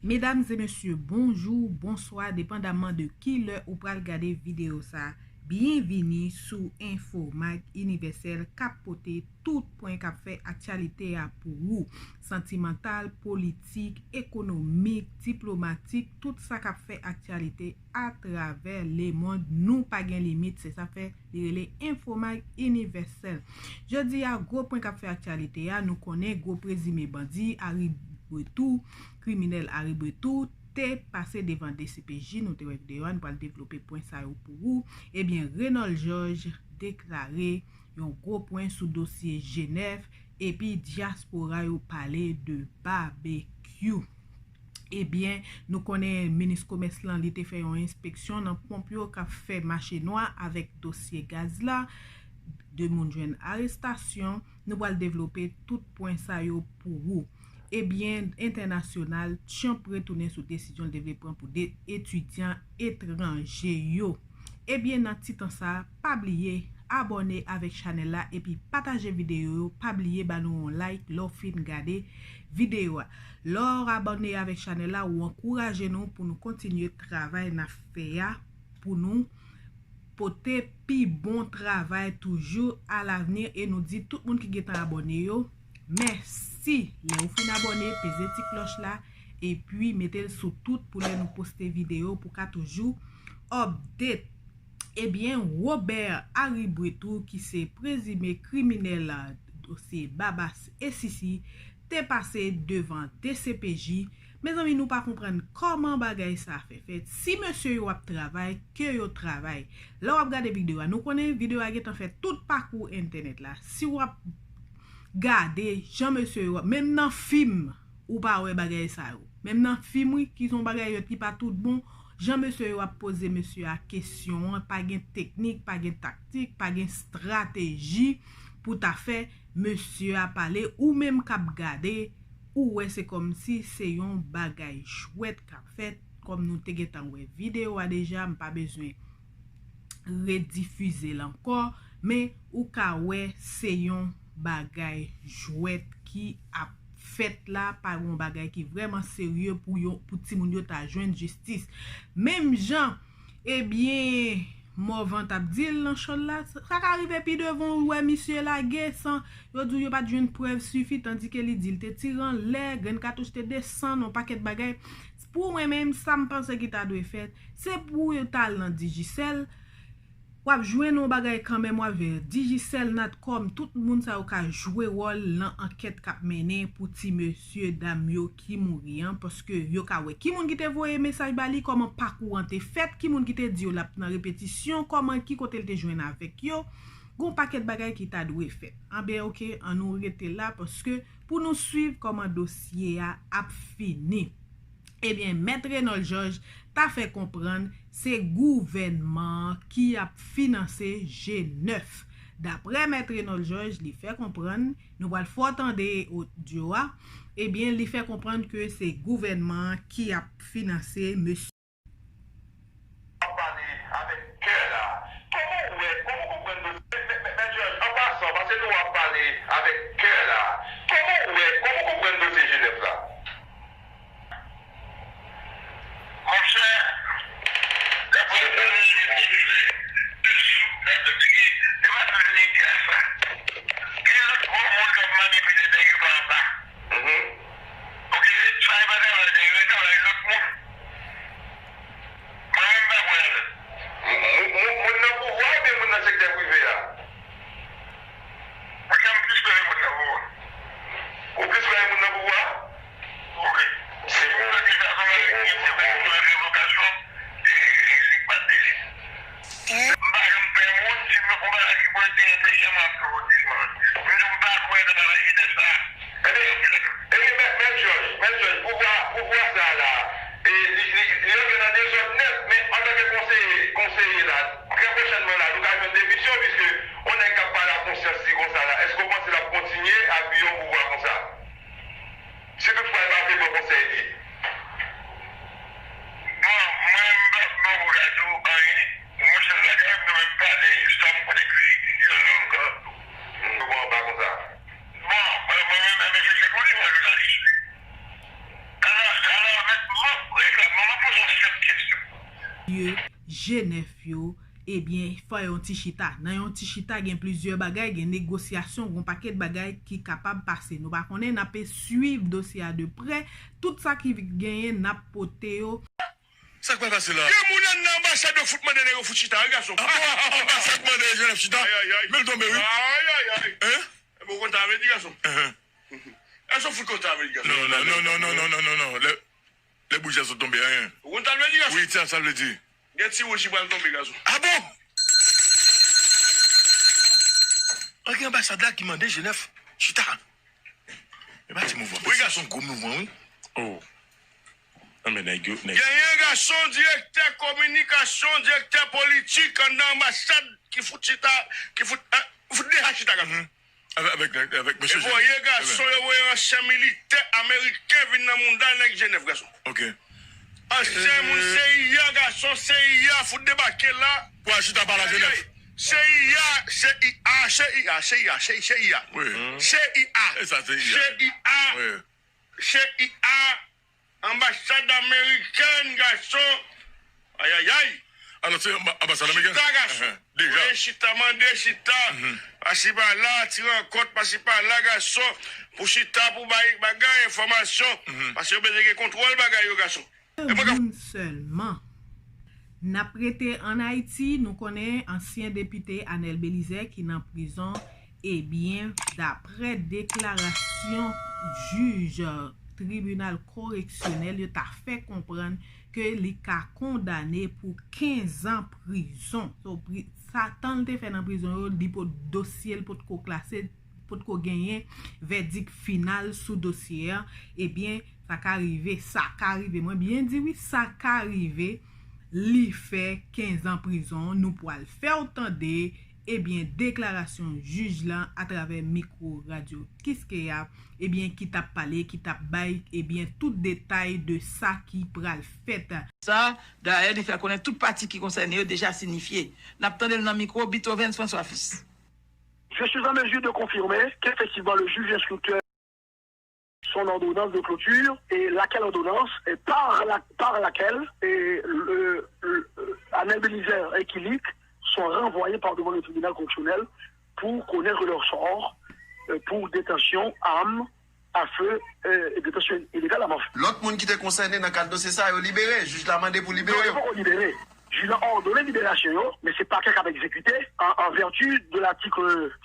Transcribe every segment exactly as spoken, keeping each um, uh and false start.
Medam e mesye, bonjou, bonswa, depandaman de ki lè ou pral gade videyo sa. Byenvini sou Enfomag Inivèsèl k ap pote tout pwen k ap fè aktyalite a pou ou. Santimantal, politik, ekonomik, diplomatik, tout sa k ap fè aktyalite atravè lemonn. Nou pa gen limit, se sa fè li rele Enfomag Inivèsèl. Jodi a, gwo pwen k ap fè aktyalite a, nou konnen gwo prezime bandi Harry Bretou, kriminèl Harry Bretou, te pase devan D C P J, nou te wè videyo a, nou pral devlope pwen sa yo pou ou. Ebyen, Renòl Jòj deklare yon gwo pwen sou dosye G nèf, epi dyaspora yo pale de babekyou. Ebyen, nou konnen minis komès lan, li te fè yon enspeksyon nan ponp yo k ap fè mache nwa avèk dosye gaz la. De moun jwenn arestasyon. Nou pral devlope tout pwen sa yo pou ou. Ebyen, entènasyonal, Trump retounen sou desizyon l te vle pran pou de etidyan etranje yo. Ebyen, nan ti tan sa, pa bliye abòne avèk chanèl la epi pataje videyo yo. Pa bliye ba nou yon like lè w fin gade videyo a. Lè w abòne avèk chanèl la, ou ankouraje nou pou nou kontinye travay n ap fè a, pou nou pote pi bon travay toujou alavni. E nou di tout moun ki gentan abòne yo, mèsi. Lè ou fin abòne, peze ti klòch la, epi mete l sou tout pou lè nou poste videyo pou ka toujou update. Ebyen, Robert Harry Bretou, ki se prezime kriminèl dosye Babas e Sisi, te pase devan D C P J. Mezanmi, nou pa konprann kòman bagay sa fè fèt. Si mesye yo ap travay, ke yo travay. Lè w ap gade videyo a, nou konnen videyo a gentan fè tout pakou entènèt la. Si w ap gade jan mesye yo, menm nan fim, ou pa wè bagay sa yo. Menm nan fim, wi, ki se yon bagay yòt ki pa tout bon, jan mesye yo ap poze mesye a kesyon an, pa gen teknik, pa gen taktik, pa gen estrateji pou ta fè mesye a pale, ou menm k ap gade, ou wè se kòmsi se yon bagay jwèt k ap fèt, kòm nou te gentan wè videyo a deja, m pa bezwen redifize l ankò, men ou ka wè se yon bagay jwèt ki ap fèt la, pa yon bagay ki vrèman serye pou yo, pou timoun yo ta jwenn jistis. Menm jan, ebyen, Mòvan t ap di l nan chòl la, sa ka rive pi devan ou wè misye lage san, yo di w yo pa t jwenn prèv sifi, tandike li di l te tire anlè, grenn katouch te desann, yon pakèt bagay. Pou mwen menm, sa m panse ki ta dwe fèt, se pou yo t al nan Digicel, w ap jwenn yon bagay kanmenm, w ap jwenn Digicel, Natcom, tout moun sa yo ka jwe wòl nan ankèt k ap mennen pou ti mesye dam yo ki mouri an, paske yo ka wè ki moun ki te voye mesaj ba li, kòman pakou an te fèt, ki moun ki te di yo l ap nan repetisyon, kòman, ki kote l te jwenn avèk yo. Gon pakèt bagay ki ta dwe fèt. Anben, oke, ann nou rete la, paske pou nou swiv kòman dosye a ap fini. Ebyen, Mèt Renòl Jòj ta fè konprann se gouvènman an ki ap finanse G nèf. Daprè Mèt Renòl Jòj, li fè konprann, nou pral fè w tande odyo a, ebyen, li fè konprann ke se gouvènman an ki ap finanse mesye. Ap pale avèk kè la. Kòman w wè, kòman w konprann dosye, mèt, mèt, mèt Jòj, an pasan, paske nou ap pale avèk kè la. Kòman w wè, kòman w konprann dosye G nèf la? Monchè, daprè mwen, se pa tout nèg ki a sa. Gen lòt gwo moun k ap manipile nèg yo pa anba. Mhm. Oke, sa e pa travay nèg yo, e travay lòt moun. Mwen menm m pa kwè ladan l. Moun, moun, moun nan pouvwa oubyen moun nan sektè prive a? Monchè, m plis kwè nan moun nan pouvwa. Jenèf yo, ebyen, fè yon ti chita. Nan yon ti chita, gen plizyè bagay, gen negosyasyon, gen yon pakèt bagay ki kapab pase. Nou pa konnen, n ape swiv dosye a de prè. Tout sa ki genyen, n ap pote yo. Sa k pral pase la? Gen moun anndan anbasad yo fout mande nèg yo fout chita, wi gason. Ah bon? Anbasad mande Jenèf chita? Ay, ay, ay. Men l tonbe, wi. Ay, ay, ay. Hein? Ebyen, ou konn sa vle di, gason? Èske w fout konn sa vle di, gason? Non, non, non, non, non, non, non, non. Lè, lè boujè sot tonbe, hein. Ou konn sa vle di, gason? Wi, sa, sa vle di. Gen ti wouj ki pral tonbe, gason. Ah bon? An gen anbasad la ki mande Jenèf chita. E pa ti mouvman. Wi, gason, gwo mouvman, wi. Oh. Nan men nèg yo, nèg yo. Genyen gason, direktè kominikasyon, direktè politik anndan anbasad ki fout chita, ki fout, eh, fout deja chita, gason. Avèk, avèk, avèk mesye Jenèf. E voye gason, yo voye ansyen militè ameriken vin nan mouda nèg Jenèf, gason. Ok. Ansyen moun C I A, gason, C I A fout debake la. Pou al chita pale a Jenèf. C I A, C I A, C I A, C I A, C I A. Wi. C I A. E sa, C I A. C I A. Wi. C I A, anbasad amerikèn, gason. Ayayay. Alò, se anba-, anbasad amerikèn? Chita, gason. Enhen, deja. Voye chita, mande chita. Pasi pa la, ti rankont, pasi pa la, gason. Pou chita, pou bay bagay, enfòmasyon. Paske yo bezwen gen kontwòl bagay yo, gason. Moun sèlman. N ap rete ann Ayiti, nou konnen ansyen depite Anèl Belizaire ki nan prizon, ebyen, daprè deklarasyon jij tribinal koreksyonèl, yo ta fè konprann ke li ka kondane pou kenz an prizon. So, pri-, sa tan l te fè nan prizon yo, li pot, dosye l potko klase, potko genyen vèdik final sou dosye a, ebyen, sa ka rive, sa ka rive. Mwen byen di wi, sa ka rive. Li fè kenz an prizon, nou pwal fè w tande, ebyen, deklarasyon jij lan atravè mikwo radyo Kiskeya, ebyen, ki t ap pale, ki t ap bay, ebyen, tout detay de sa ki pral fèt. Sa, dayè, li fè konnen tout pati ki konsène yo deja sinifye. N ap tande l nan mikwo Beethoven François Fils. Je suis en mesure de confirmer qu'effectivement le juge instructeur son ordonnance de clôture et laquelle ordonnance et par, la, par laquelle et le, le, Anel Belizaire et Kilik sont renvoyés par devant le tribunal correctionnel pour connaître leur sort euh, pour détention armes à feu euh, et détention illégale à mafya. Lòt moun ki te konsène nan kad dosye sa yo libere, jij la mande pou libere yo. Libere. Jij la òdone liberasyon yo, men se pakè k ap egzekite an, an vèti de latik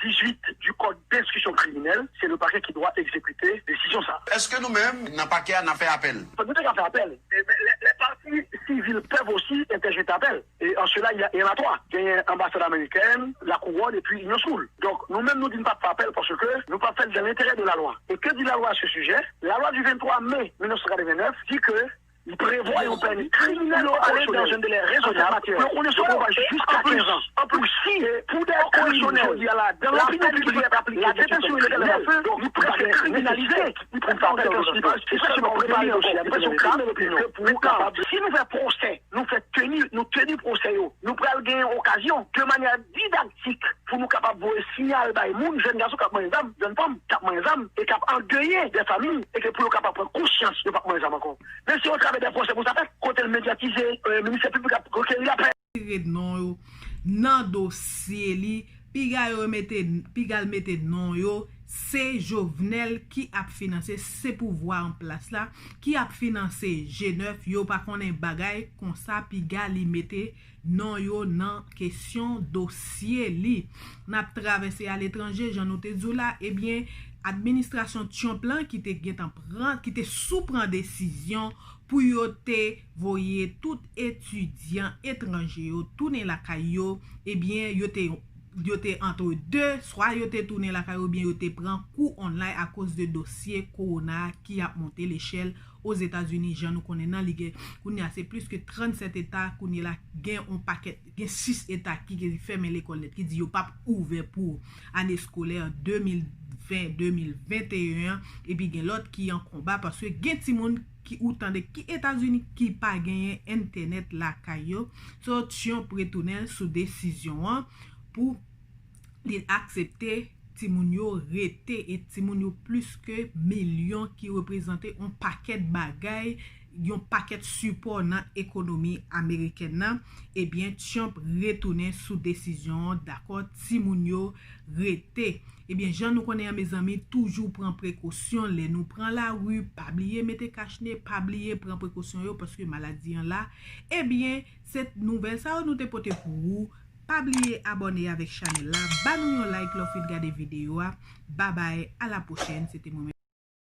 dizuit du code d'instruction criminelle, c'est le parquet qui doit exécuter décision sa. Èske nou menm, nan pakè a, n ap fè apèl? Nou te ka fè apèl, men les parties civiles peuvent aussi interjeter appel. Et en cela, il y a, il y en a trois. Genyen anbasad amerikèn, la couronne et puis Union School. Donc, nou menm, nou di n p ap fè apèl paske nou p ap fè l dans l'intérêt de la loi. Et que dit la loi à ce sujet? La loi du vingt-trois mai mille neuf cent quatre-vingt-neuf dit que il prévoit une peine criminelle ou correctionnelle dans un délai raisonnable pour une condition qu'on va jusqu'à quinze ans. En plus, pour des correctionnels, jodi a la, dans l'opinion publique, la détention illégale d'armes à feu, li prèske kriminalize. Li prèske kriminalize. Se sèlman prepare dosye a, li prèske yon krim. Maintenant, si nou fè pwosè, nou fè teni, nou teni pwosè yo, nou pral genyen okazyon, de manyè didaktik, pou nou kapab voye siyal bay moun, jèn gason k ap manyen zam, jèn fanm k ap manyen zam, e k ap andeye de fanmi, e ke pou yo kapab pran konsyans, yo p ap manyen zam ankò. Men se otravè de pwosè pou sa fèt, kote l medyatize, ministè piblik ap rekeri apèl. Retire non yo nan dosye li, piga yo mete, piga l mete non yo, se Jovenel ki ap finanse, se pouvwa an plas la ki ap finanse G nèf, yo pa konnen bagay konsa, piga li mete non yo nan kesyon dosye li. N ap travèse aletranje, jan nou te di w la, ebyen, administrasyon Trump lan ki te gentan pran, ki te sou pran desizyon pou yo te voye tout etidyan etranje yo tounen lakay yo, ebyen, yo te yo te antre de, swa yo te tounen lakay yo oubyen yo te pran kou online akoz de dosye kowona a ki ap monte lechèl Ozetazini, jan nou konnen nan li gen kounye a se plis ke trannsèt eta kounye la gen on pakèt, gen sis eta ki fèmen lekòl nèt, ki di yo p ap ouvè pou ane eskolè de mil ven, de mil venteyen an, epi gen lòt ki an konba paske gen timoun ki ou tande ki Etazini ki pa genyen entènèt lakay yo. So Trump retounen sou desizyon an pou li aksepte timoun yo rete e timoun yo plis ke milyon ki reprezante on pakèt bagay yon pakèt sipò nan ekonomi amerikèn nan, ebyen, Trump retounen sou desizyon an, dakò, timoun yo rete. Ebyen, jan nou konnen an, mezanmi, toujou pran prekosyon lè nou pran lari, pa bliye mete kachne, pa bliye pran prekosyon yo, paske maladi an la. Ebyen, se nouvèl sa yo nou te pote pou ou. Pa bliye abòne avèk chanèl la, ba nou yon like lè w fin gade videyo a. Babay, a la pwochèn, se te mwen menm.